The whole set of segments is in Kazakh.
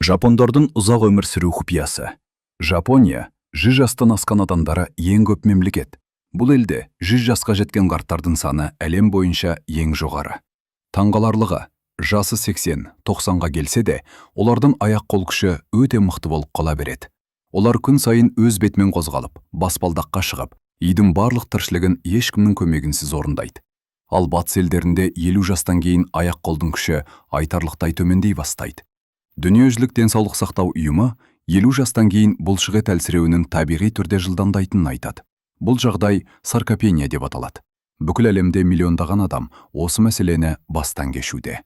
Жапондардың ұзақ өмір сүру құпиясы. Жапония – 100 жастан асқан адамдары ең көп мемлекет. Бұл елде 100 жасқа жеткен қарттардың саны әлем бойынша ең жоғары. Таңғаларлығы, жасы 80-90-ға келсе де, олардың аяқ-қол күші өте мықты болып қала береді. Олар күн сайын өз бетімен қозғалып, баспалдаққа шығып, үйдің барлық тіршілігін ешкімнің көмегінсіз орындайды. Ал батыс елдерінде 50 жастан кейін аяқ-қолдың күші айтарлықтай төмендей бастайды. Дүниежүзілік денсаулық сақтау ұйымы 50 жастан кейін бұлшықет әлсіреуінің табиғи түрде жылдамдайтынын айтады. Бұл жағдай саркопения деп аталады. Бүкіл әлемде миллиондаған адам осы мәселені бастан кешуде.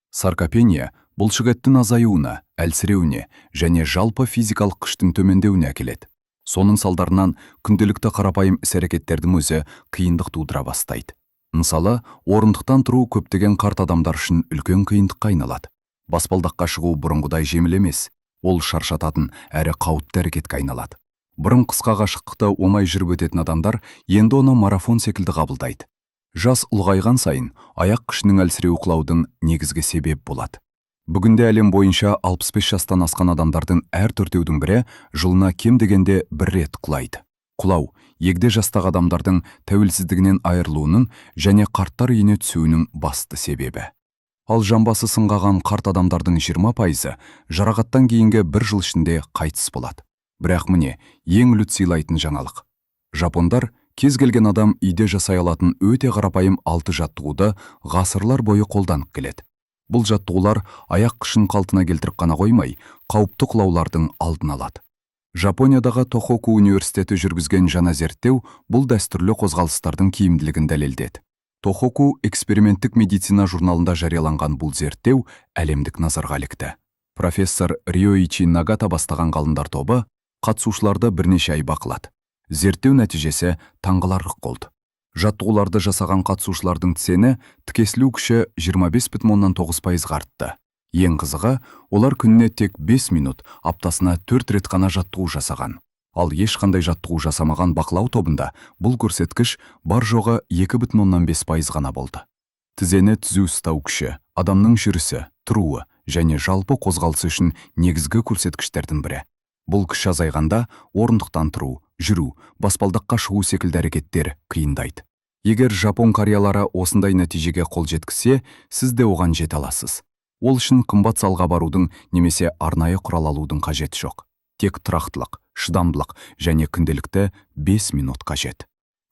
Саркопения бұлшықеттің азаюына, әлсіреуіне және жалпы физикалық күштің төмендеуіне әкеледі. Соның салдарынан күнделікті қарапайым іс-әрекеттердің өзі қиындық тудыра бастайды. Мысалы, орындықтан тұру көптеген қарт адамдар үшін үлкен қиындыққа айналады. Баспалдаққа шығу бұрынғыдай жеңіл емес, ол шаршататын әрі қауіпті әрекетке айналады. Бұрын қысқа қашықтықты оңай жүріп өтетін адамдар енді оны марафон секілді қабылдайды. Жас ұлғайған сайын аяқ күшінің әлсіреуі құлаудың негізгі себебі болады. Бүгінде әлем бойынша 65 жастан асқан адамдардың әр төртеудің бірі жылына кем дегенде бір рет құлайды. Құлау – егде жастағы адамдардың тәуелсіздігінен айырылуының және қарттар үйіне түсуінің басты себебі. Ал жамбасы сынғаған қарт адамдардың 20%-ы жарақаттан кейінгі бір жыл ішінде қайтыс болады. Бірақ міне, ең үміт сыйлайтын жаңалық. Жапондар кез келген адам үйде жасай алатын өте қарапайым алты жаттығуды ғасырлар бойы қолданып келеді. Бұл жаттығулар аяқ күшін қалпына келтіріп қана қоймай, қауіпті құлаулардың алдын алады. Жапониядағы Тохоку университеті жүргізген жаңа зерттеу бұл дәстүрлі қозғалыстардың тиімділігін дәлелдеді. Тохоку эксперименттік медицина журналында жарияланған бұл зерттеу әлемдік назарға ілікті. Профессор Риоичи Нагата бастаған ғалымдар тобы қатысушыларды бірнеше ай бақылады. Зерттеу нәтижесі таңғаларлық болды. Жаттығуларды жасаған қатысушылардың тізені тікесілу күші 25,9%-ға артты. Ең қызығы, олар күніне тек 5 минут, аптасына 4 рет қана жаттығу жасаған. Ал ешқандай жаттығу жасамаған бақылау тобында бұл көрсеткіш бар жоғы 2,5% ғана болды. Тізені түзу ұстау күші адамның жүрісі, тұруы және жалпы қозғалысы үшін негізгі көрсеткіштердің бірі. Бұл күш азайғанда орындықтан тұру, жүру, баспалдаққа шығу секілді әрекеттер қиындайды. Егер жапон қариялары осындай нәтижеге қол жеткізсе, сіз де оған жете аласыз. Ол үшін қымбат залға барудың немесе арнайы құрал алудың қажеті жоқ. Тек тұрақтылық, шыдамдылық және күнделікті 5 минут қажет.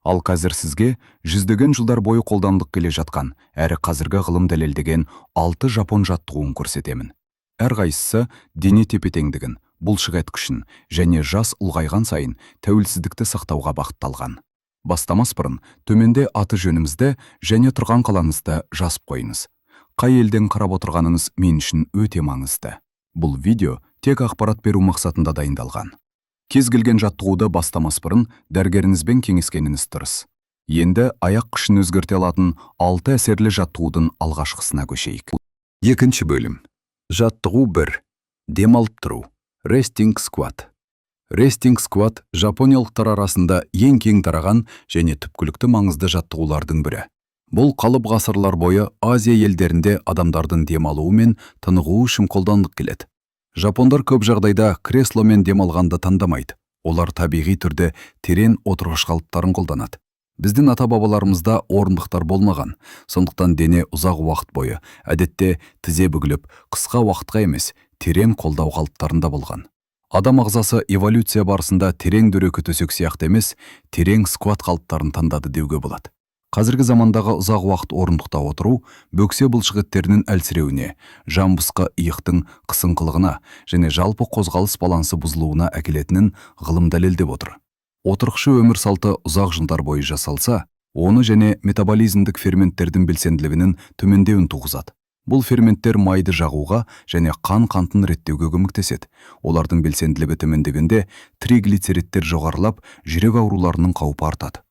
Ал қазір сізге жүздеген жылдар бойы қолданылып келе жатқан әрі қазіргі ғылым дәлелдеген алты жапон жаттығуын көрсетемін. Әрқайсысы дене тепе-теңдігін, бұлшықет күшін және жас ұлғайған сайын тәуелсіздікті сақтауға бағытталған. Бастамас бұрын төменде аты жөніңізді және тұрған қалаңызды жазып қойыңыз. Қай елден қарап отырғаныңыз мен үшін өте маңызды. Бұл видео тек ақпарат беру мақсатында дайындалған. Кез келген жаттығуды бастамас бұрын дәрігеріңізбен кеңескеніңіз дұрыс. Енді аяқ күшін өзгерте алатын алты әсерлі жаттығудың алғашқысына көшейік. Екінші бөлім. Жаттығу 1. Демалып тұру. Resting squat. Resting squat – жапониялықтар арасында ең кең тараған және түпкілікті маңызды жаттығулардың бірі. Бұл қалып ғасырлар бойы Азия елдерінде адамдардың демалуы мен тынығуы үшін қолданылып келеді. Жапондар көп жағдайда кресломен демалғанды таңдамайды. Олар табиғи түрде терең отырғыш қалыптарын қолданады. Біздің ата-бабаларымызда орындықтар болмаған, сондықтан дене ұзақ уақыт бойы, әдетте тізе бүгіліп, қысқа уақытқа емес, терең қолдау қалыптарында болған. Адам ағзасы эволюция барысында терең дөрекі төсек сияқты емес, терең скват қалыптарын таңдады деуге болады. Қазіргі замандағы ұзақ уақыт орындықта отыру бөксе бұлшықеттерінің әлсіреуіне, жамбасқа иықтың қысыңқылығына және жалпы қозғалыс балансы бұзылуына әкелетінін ғылым дәлелдеп отыр. Отырықшы өмір салты ұзақ жылдар бойы жасалса, оны және метаболизмдік ферменттердің белсенділігінің төмендеуін туғызады. Бұл ферменттер майды жағуға және қан қантын реттеуге көмектеседі. Олардың белсенділігі төмендегенде триглицеридтер жоғарылап, жүрек ауруларының қаупі артады.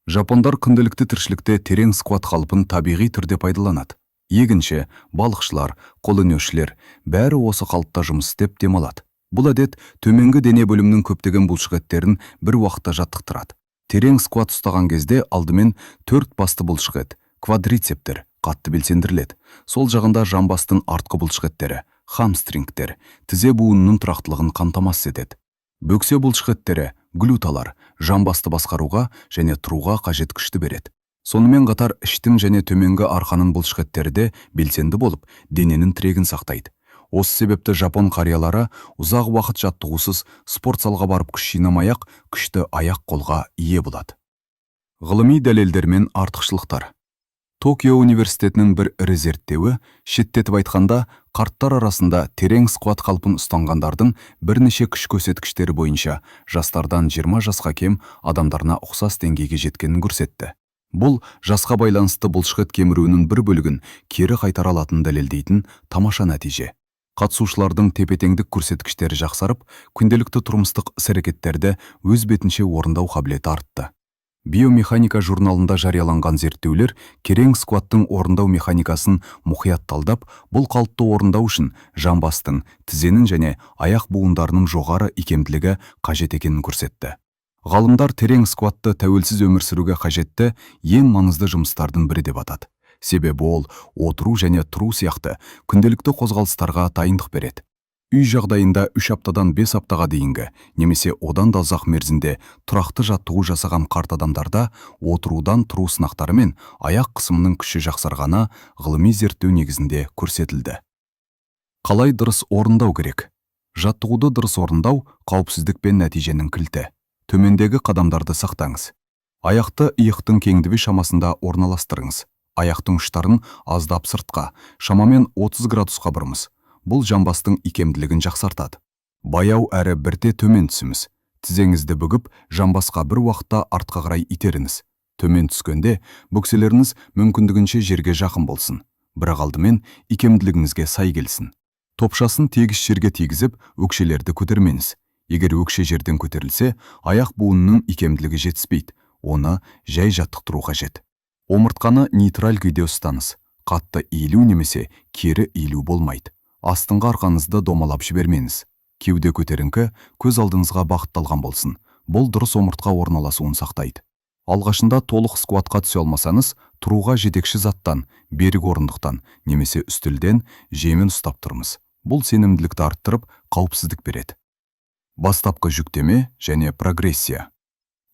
Жапондар күнделікті тіршілікте терең скват қалпын табиғи түрде пайдаланады. Егінші, балықшылар, қолөнершілер бәрі осы қалыпта жұмыс істеп демалады. Бұл әдет төменгі дене бөлімінің көптеген бұлшықеттерін бір уақытта жаттықтырады. Терең скват ұстаған кезде алдымен төрт басты бұлшықет, квадрицептер қатты белсендіріледі. Сол жағында жамбастың артқы бұлшықеттері, Хамстрингтер тізе буынының тұрақтылығын қамтамасыз етеді. Бөксе бұлшықеттері, глюталар жамбасты басқаруға және тұруға қажет күшті береді. Сонымен қатар іштің және төменгі арқаның бұлшықеттері де белсенді болып, дененің тірегін сақтайды. Осы себепті жапон қариялары ұзақ уақыт жаттығусыз, спорт залға барып күш жинамай-ақ, күшті аяқ-қолға ие болады. Ғылыми дәлелдер мен артықшылықтар. Токио университетінің бір ірі зерттеуі, шеттетіп айтқанда, қарттар арасында терең скват қалпын ұстанғандардың бірнеше күш көрсеткіштері бойынша жастардан 20 жасқа кем адамдарына ұқсас деңгейге жеткенін көрсетті. Бұл жасқа байланысты бұлшықет кеміруінің бір бөлігін кері қайтара алатынын дәлелдейтін тамаша нәтиже. Қатысушылардың тепе-теңдік көрсеткіштері жақсарып, күнделікті тұрмыстық іс-әрекеттерді өз бетінше орындау қабілеті артты. Биомеханика журналында жарияланған зерттеулер терең скваттың орындау механикасын мұқият талдап, бұл қалыпты орындау үшін жамбастың, тізенің және аяқ буындарының жоғары икемділігі қажет екенін көрсетті. Ғалымдар терең скватты тәуелсіз өмір сүруге қажетті ең маңызды жұмыстардың бірі деп атады. Себебі ол отыру және тұру сияқты күнделікті қозғалыстарға дайындық береді. Үй жағдайында 3 аптадан 5 аптаға дейінгі немесе одан да ұзақ мерзімде тұрақты жаттығу жасаған қарт адамдарда отырудан тұру сынақтары мен аяқ қысымының күші жақсарғаны ғылыми зерттеу негізінде көрсетілді. Қалай дұрыс орындау керек? Жаттығуды дұрыс орындау қауіпсіздік пен нәтиженің кілті. Төмендегі қадамдарды сақтаңыз. Аяқты иықтың кеңдігі шамасында орналастырыңыз. Аяқтың ұштарын аздап сыртқа, шамамен 30 градусқа бұрыңыз. Бұл жамбастың икемділігін жақсартады. Баяу әрі бірте төмен түсіңіз. Тізеңізді бүгіп, жамбасқа бір уақытта артқа қарай итеріңіз. Төмен түскенде бөкселеріңіз мүмкіндігінше жерге жақын болсын. Бірақ алдымен икемділігіңізге сай келсін. Топшасын тегіс жерге тигізіп, өкшелерді көтермеңіз. Егер өкше жерден көтерілсе, аяқ буынының икемділігі жетіспейді. Оны жай жаттықтыру қажет. Омыртқаны нейтраль күйде ұстаңыз. Қатты иілу немесе кері иілу болмайды. Астыңғы арқаңызды домалап жібермеңіз. Кеуде көтеріңкі, көз алдыңызға бағытталған болсын. Бұл дұрыс омыртқа орналасуын сақтайды. Алғашында толық скватқа түсе алмасаңыз, тұруға жетекші заттан, берік орындықтан немесе үстелден жемен ұстап тұрыңыз. Бұл сенімділікті арттырып, қауіпсіздік береді. Бастапқы жүктеме және прогрессия.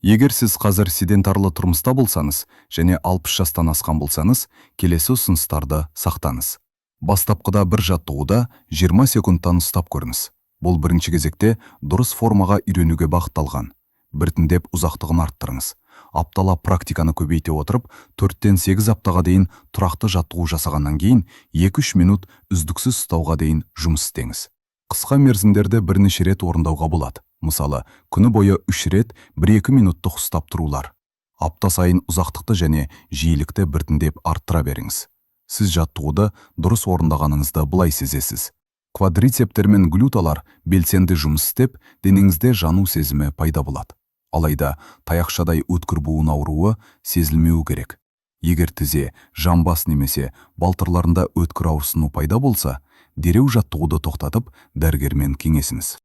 Егер сіз қазір седентарлы тұрмыста болсаңыз және 60 жастан асқан болсаңыз, келесі ұсыныстарды сақтаңыз. Бастапқыда бір жаттығуда 20 секундтан ұстап көріңіз. Бұл бірінші кезекте дұрыс формаға үйренуге бағытталған. Біртіндеп ұзақтығын арттырыңыз. Апталап практиканы көбейте отырып, 4-тен 8 аптаға дейін тұрақты жаттығу жасағаннан кейін 2-3 минут үздіксіз ұстауға дейін жұмыс істеңіз. Қысқа мерзімдерді бірнеше рет орындауға болады. Мысалы, күні бойы 3 рет 1-2 минуттық ұстап тұрулар. Апта сайын ұзақтықты және жиілікті біртіндеп арттыра беріңіз. Сіз жаттығуды дұрыс орындағаныңызды былай сезесіз. Квадрицептер мен глюталар белсенді жұмыс істеп, денеңізде жану сезімі пайда болады. Алайда таяқшадай өткір буын ауруы сезілмеуі керек. Егер тізе, жамбас немесе балтырларында өткір ауырсыну пайда болса, дереу жаттығуды тоқтатып, дәрігермен кеңесіңіз.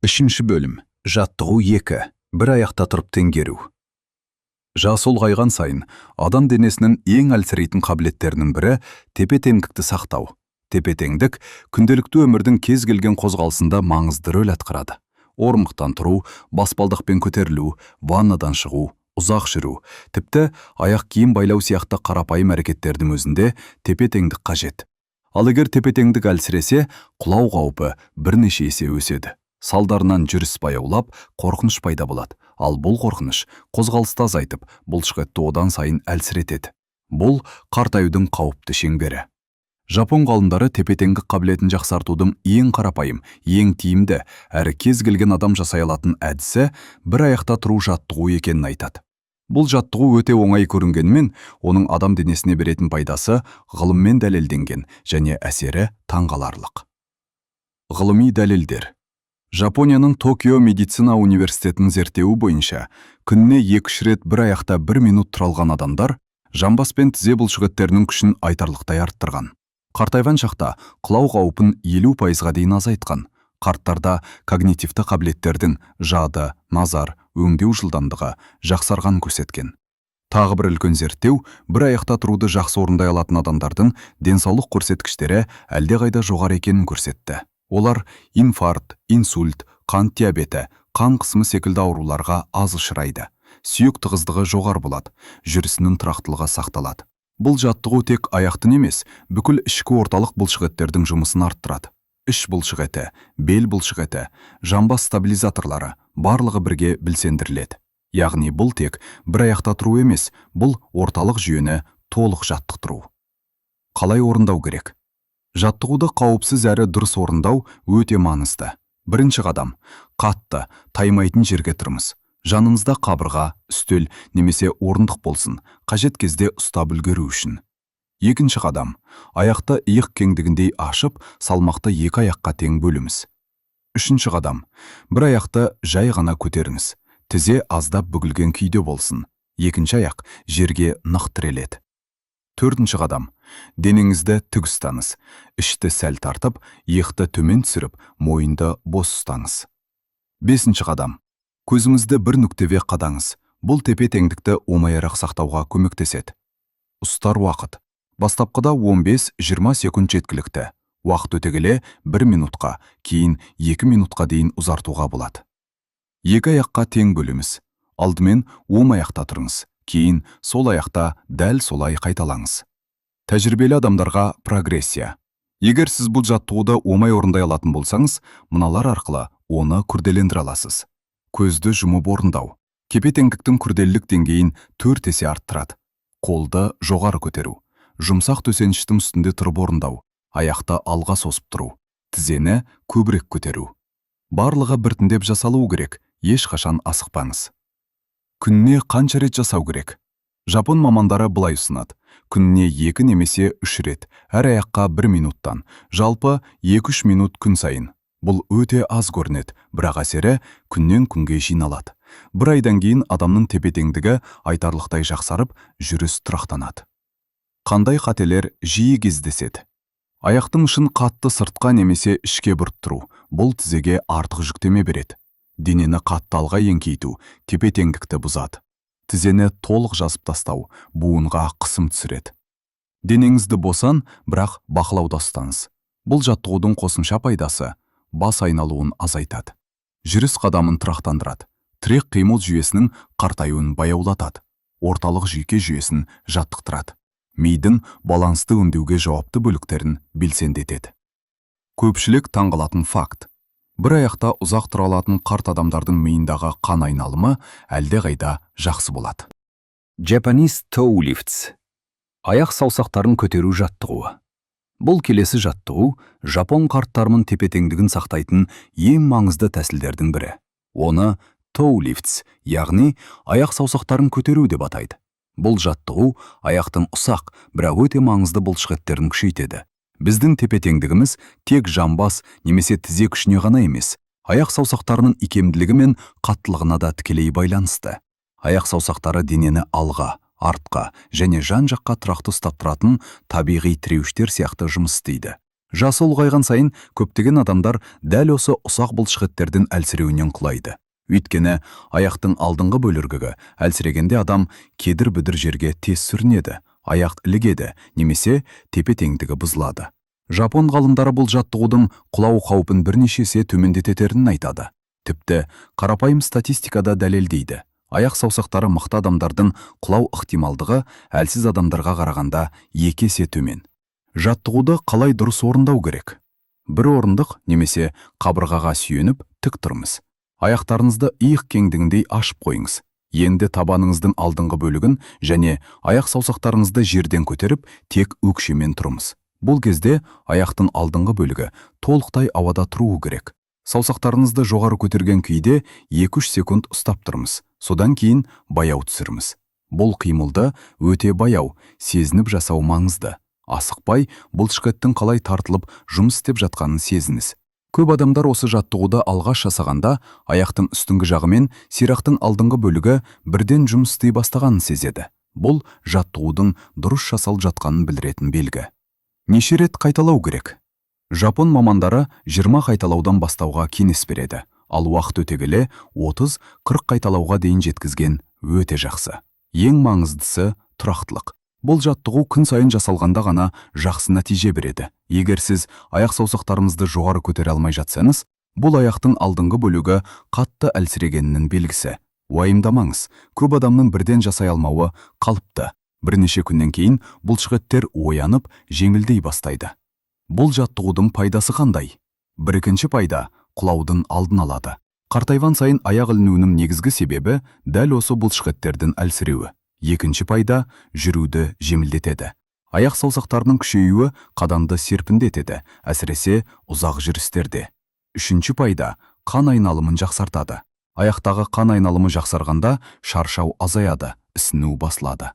Үшінші бөлім. Жаттығу 2. Бір аяқта тұрып теңгеру. Жас ұлғайған сайын адам денесінің ең әлсірейтін қабілеттерінің бірі тепе-теңдікті сақтау. Тепе-теңдік күнделікті өмірдің кез келген қозғалысында маңызды рөл атқарады. Орындықтан тұру, баспалдақпен көтерілу, ваннадан шығу, ұзақ жүру, тіпті аяқ киім байлау сияқты қарапайым әрекеттердің өзінде тепе-теңдік қажет. Ал егер тепе-теңдік әлсіресе, құлау қаупі бірнеше есе өседі. Салдарынан жүріс баяулап, қорқыныш пайда болады. Ал бұл қорқыныш қозғалысты азайтып, бұлшықетті одан сайын әлсіретеді. Бұл қартаюдың қауіпті шеңбері. Жапон ғалымдары тепе-теңдік қабілетін жақсартудың ең қарапайым, ең тиімді, әрі кез келген адам жасай алатын әдісі бір аяқта тұру жаттығу екенін айтады. Бұл жаттығу өте оңай көрінгенімен, оның адам денесіне беретін пайдасы ғылыммен дәлелденген және әсері таңғаларлық. Ғылыми дәлелдер. Жапонияның Токио медицина университетінің зерттеуі бойынша, күніне 2-3 рет бір аяқта 1 минут тұра алған адамдар жамбас пен тізе бұлшықеттерінің күшін айтарлықтай арттырған. Қартайған шақта құлау қаупін 50%-ға дейін азайтқан. Қарттарда когнитивті қабілеттердің жады, назар, өңдеу жылдамдығы жақсарған көрсеткен. Тағы бір үлкен зерттеу бір аяқта тұруды жақсы орындай алатын адамдардың денсаулық көрсеткіштері әлдеқайда жоғары екенін көрсетті. Олар инфаркт, инсульт, қант диабеті, қан қысымы секілді ауруларға аз ұшырайды. Сүйек тығыздығы жоғары болады, жүрісінің тұрақтылығы сақталады. Бұл жаттығу тек аяқтың емес, бүкіл ішкі орталық бұлшықеттердің жұмысын арттырады. Іш бұлшықеті, бел бұлшықеті, жамбас стабилизаторлары барлығы бірге белсендіріледі. Яғни бұл тек бір аяқта тұру емес, бұл орталық жүйені толық жаттықтыру. Қалай орындау керек? Жаттығуды қауіпсіз әрі дұрыс орындау өте маңызды. Бірінші қадам: қатты, таймайтын жерге тұрыңыз. Жаныңызда қабырға, үстел немесе орындық болсын, қажет кезде ұстап үлгеру үшін. Екінші қадам: аяқты иық кеңдігіндей ашып, салмақты екі аяққа тең бөліңіз. Үшінші қадам: бір аяқты жай ғана көтеріңіз. Тізе аздап бүгілген күйде болсын. Екінші аяқ жерге нық тіреледі. Төртінші қадам: денеңізді тік ұстаңыз. Ішті сәл тартып, иықты төмен түсіріп, мойынды бос ұстаңыз. Бесінші қадам: көзіңізді бір нүктеге қадаңыз. Бұл тепе теңдікті оңайырақ сақтауға көмектеседі. Ұстар уақыт: бастапқыда 15-20 секунд жеткілікті. Уақыт өте келе 1 минутқа, кейін 2 минутқа дейін ұзартуға болады. Екі аяққа тең бөліңіз. Алдымен оң аяқта тұрыңыз, кейін сол аяқта дәл солай қайталаңыз. Тәжірибелі адамдарға прогрессия. Егер сіз бұл жаттығуды оңай орындай алатын болсаңыз, мыналар арқылы оны күрделендіре аласыз. Көзді жұмып орындау тепе-теңдіктің күрделілік деңгейін 4 есе арттырады. Қолды жоғары көтеру, жұмсақ төсеніштің үстінде тұрып орындау, аяқты алға созып тұру, тізені көбірек көтеру. Барлығы біртіндеп жасалуы керек, ешқашан асықпаңыз. Күніне қанша рет жасау керек? Жапон мамандары былай ұсынады: күніне екі немесе үш рет, әр аяққа бір минуттан, жалпы 2-3 минут күн сайын. Бұл өте аз көрінеді, бірақ әсері күннен күнге жиналады. Бір айдан кейін адамның тепе-теңдігі айтарлықтай жақсарып, жүріс тұрақтанады. Қандай қателер жиі кездеседі? Аяқтың ұшын қатты сыртқа немесе ішке бұрып тұру. Бұл тізеге артық жүктеме береді. Денені қатты алға еңкейту тепе-теңдікті бұзады. Тізені толық жазып тастау буынға қысым түсіреді. Денеңізді босан, бірақ бақылауда ұстаңыз. Бұл жаттығудың қосымша пайдасы: бас айналуын азайтады, жүріс қадамын тұрақтандырады, тірек қимыл жүйесінің қартаюын баяулатады, орталық жүйке жүйесін жаттықтырады, мидың балансты өңдеуге жауапты бөліктерін белсендетеді. Көпшілік таңғалатын факт: бір аяқта ұзақ тұра алатын қарт адамдардың миындағы қан айналымы әлдеқайда жақсы болады. Japanese toe lifts. Аяқ саусақтарын көтеру жаттығуы. Бұл келесі жаттығу жапон қарттарының тепе-теңдігін сақтайтын ең маңызды тәсілдердің бірі. Оны toe lifts, яғни аяқ саусақтарын көтеру деп атайды. Бұл жаттығу аяқтың ұсақ, бірақ өте маңызды бұлшықеттерін күшейтеді. Біздің тепе-теңдігіміз тек жамбас немесе тізе күшіне ғана емес, аяқ саусақтарының икемділігі мен қаттылығына да тікелей байланысты. Аяқ саусақтары денені алға, артқа және жан-жаққа тұрақты ұстап тұратын табиғи тіреуіштер сияқты жұмыс істейді. Жасы ұлғайған сайын көптеген адамдар дәл осы ұсақ бұлшықеттердің әлсіреуінен құлайды. Өйткені аяқтың алдыңғы бөлігі әлсірегенде адам кедір-бүдір жерге тез сүрінеді, аяқ ілігеді немесе тепе-теңдігі бұзылады. Жапон ғалымдары бұл жаттығудың құлау қаупін бірнеше есе төмендететінін айтады. Тіпті қарапайым статистикада дәлелдейді: аяқ саусақтары мықты адамдардың құлау ықтималдығы әлсіз адамдарға қарағанда 2 есе төмен. Жаттығуды қалай дұрыс орындау керек? Бір орындық немесе қабырғаға сүйеніп, тік тұрыңыз. Аяқтарыңызды иық кеңдігіндей ашып қойыңыз. Енді табаныңыздың алдыңғы бөлігін және аяқ саусақтарыңызды жерден көтеріп, тек өкшемен тұрыңыз. Бұл кезде аяқтың алдыңғы бөлігі толықтай ауада тұруы керек. Саусақтарыңызды жоғары көтерген күйде 2-3 секунд ұстап тұрыңыз. Содан кейін баяу түсіріңіз. Бұл қимылды өте баяу, сезініп жасау маңызды. Асықпай, бұлшықеттің қалай тартылып, жұмыс істеп жатқанын сезініңіз. Көп адамдар осы жаттығуды алғаш жасағанда аяқтың үстіңгі жағы мен сирақтың алдыңғы бөлігі бірден жұмыс істей бастағанын сезеді. Бұл жаттығудың дұрыс жасалып жатқанын білдіретін белгі. Неше рет қайталау керек? Жапон мамандары 20 қайталаудан бастауға кеңес береді, ал уақыт өте келе 30-40 қайталауға дейін жеткізген өте жақсы. Ең маңыздысы – тұрақтылық. Бұл жаттығу күн сайын жасалғанда ғана жақсы нәтиже береді. Егер сіз аяқ саусақтарыңызды жоғары көтере алмай жатсаңыз, бұл аяқтың алдыңғы бөлігі қатты әлсірегенінің белгісі. Уайымдамаңыз, көп адамның бірден жасай алмауы қалыпты. Бірнеше күннен кейін бұлшықеттер оянып, жеңілдей бастайды. Бұл жаттығудың пайдасы қандай? Бірінші пайда – құлаудың алдын алады. Қартайған сайын аяқ ілінуінің негізгі себебі – дәл осы бұлшықеттердің әлсіреуі. Екінші пайда – жүруді жеңілдетеді. Аяқ саусақтарының күшеюі қадамды серпінді етеді, әсіресе ұзақ жүрістерде. Үшінші пайда – қан айналымын жақсартады. Аяқтағы қан айналымы жақсарғанда, шаршау азаяды, ісіну басылады.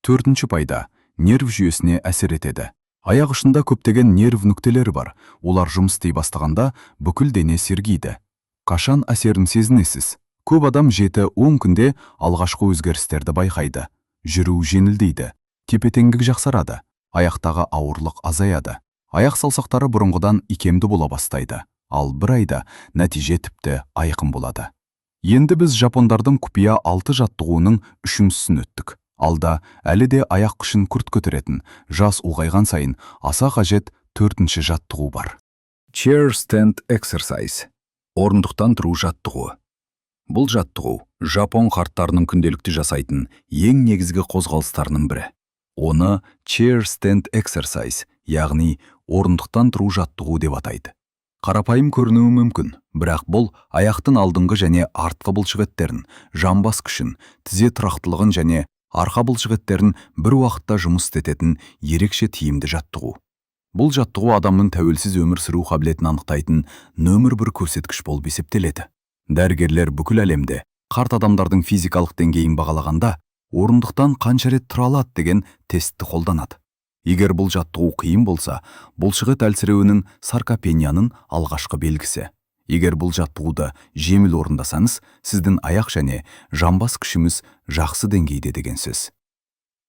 Төртінші пайда – нерв жүйесіне әсер етеді. Аяқ ұшында көптеген нерв нүктелері бар. Олар жұмыс істей бастағанда, бүкіл дене сергиді. Қашан әсерін сезінесіз? Көп адам 7-10 күнде алғашқы өзгерістерді байқайды. Жүру жеңілдейді, тепе-теңдік жақсарады, аяқтағы ауырлық азаяды. Аяқ саусақтары бұрынғыдан икемді бола бастайды. Ал бір айда нәтиже тіпті айқын болады. Енді біз жапондардың құпия алты жаттығуының үшіншісін өттік. Алда әлі де аяқ күшін күрт көтеретін, жас ұлғайған сайын аса қажет төртінші жаттығу бар. Chair stand exercise. Орындықтан тұру жаттығуы. Бұл жаттығу жапон қарттарының күнделікті жасайтын ең негізгі қозғалыстарының бірі. Оны chair stand exercise, яғни орындықтан тұру жаттығу деп атайды. Қарапайым көрінуі мүмкін, бірақ бұл аяқтың алдыңғы және артқы бұлшықеттерін, жамбас күшін, тізе тұрақтылығын және арқа бұлшықеттерін бір уақытта жұмыс істететін ерекше тиімді жаттығу. Бұл жаттығу адамның тәуелсіз өмір сүру қабілетін анықтайтын нөмір бір көрсеткіш болып есептеледі. Дәрігерлер бүкіл әлемде қарт адамдардың физикалық деңгейін бағалағанда, орындықтан қанша рет тұра алады деген тестті қолданады. Егер бұл жаттығу қиын болса, бұлшықет әлсіреуінің, саркопенияның алғашқы белгісі. Егер бұл жаттығуды жеңіл орындасаңыз, сіздің аяқ және жамбас күшіңіз жақсы деңгейде деген сөз.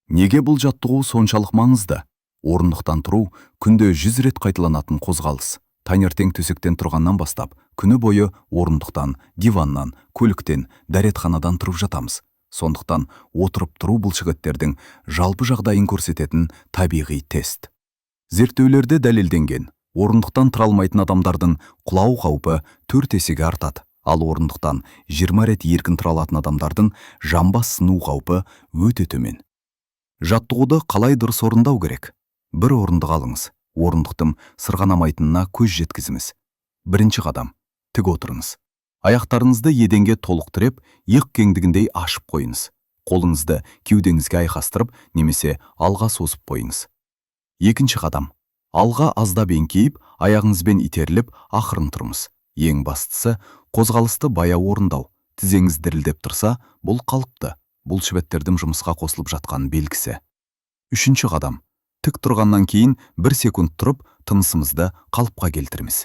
Неге бұл жаттығу соншалық маңызды? Орындықтан тұру – күнде 100 рет қайталанатын қозғалыс. Таңертең төсектен тұрғаннан бастап, күні бойы орындықтан, диваннан, көліктен, дәретханадан тұрып жатамыз. Сондықтан отырып тұру – бұлшықеттердің жалпы жағдайын көрсететін табиғи тест. Зерттеулерде дәлелденген: орындықтан тұра алмайтын адамдардың құлау қаупі 4 есеге артады. Ал орындықтан 20 рет еркін тұра алатын адамдардың жамбас сыну қаупі өте төмен. Жаттығуды қалай дұрыс орындау керек? Бір орындық алыңыз. Орындықтың сырғанамайтынына көз жеткізіңіз. Бірінші қадам: тік отырыңыз. Аяқтарыңызды еденге толық тіреп, иық кеңдігіндей ашып қойыңыз. Қолыңызды кеудеңізге айқастырып немесе алға созып қойыңыз. Екінші қадам: алға аздап еңкейіп, аяғыңызбен итеріліп, ақырын тұрыңыз. Ең бастысы – қозғалысты баяу орындау. Тізеңіз дірілдеп тұрса, бұл қалыпты. Бұлшықеттердің жұмысқа қосылып жатқан белгісі. Үшінші қадам: тік тұрғаннан кейін бір секунд тұрып, тынысымызды қалыпқа келтіріңіз.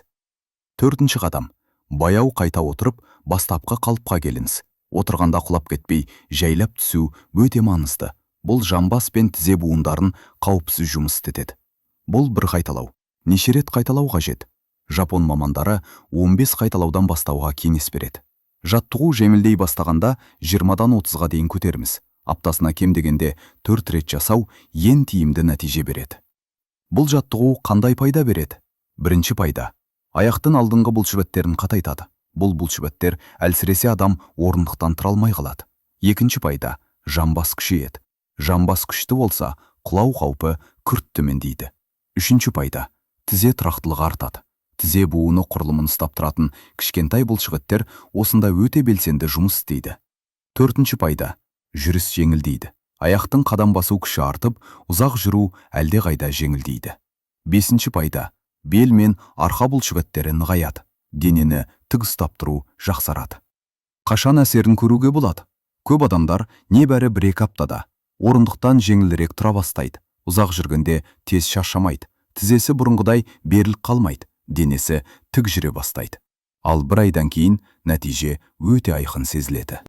Төртінші қадам: баяу қайта отырып, бастапқы қалыпқа келіңіз. Отырғанда құлап кетпей, жайлап түсу өте маңызды. Бұл жамбас пен тізе буындарын қауіпсіз жұмыс істетеді. Бұл бір қайталау. Неше рет қайталау қажет? Жапон мамандары 15 қайталаудан бастауға кеңес береді. Жаттығу жеңілдей бастағанда 20-дан 30-ға дейін көтеріңіз. Аптасына кем дегенде 4 рет жасау ең тиімді нәтиже береді. Бұл жаттығу қандай пайда береді? Бірінші пайда: аяқтың алдыңғы бұлшықеттерін қатайтады. Бұл бұлшықеттер әлсіресе, адам орындықтан тұра алмай қалады. Екінші пайда: жамбас күшейеді. Жамбас күшті болса, құлау қаупі күрт төмендейді. Үшінші пайда: тізе тұрақтылығы артады. Тізе буыны құрылымын ұстап тұратын кішкентай бұлшықеттер осында өте белсенді жұмыс істейді. Төртінші пайда: жүріс жеңілдейді. Аяқтың қадам басу күші артып, ұзақ жүру әлдеқайда жеңілдейді. Бесінші пайда: бел мен арқа бұлшықеттері нығаяды, денені тік ұстап тұру жақсарады. Қашан әсерін көруге болады? Көп адамдар небәрі 1-2 аптада орындықтан жеңілірек тұра бастайды, ұзақ жүргенде тез шаршамайды, тізесі бұрынғыдай беріліп қалмайды, денесі тік жүре бастайды. Ал бір айдан кейін нәтиже өте айқын сезіледі.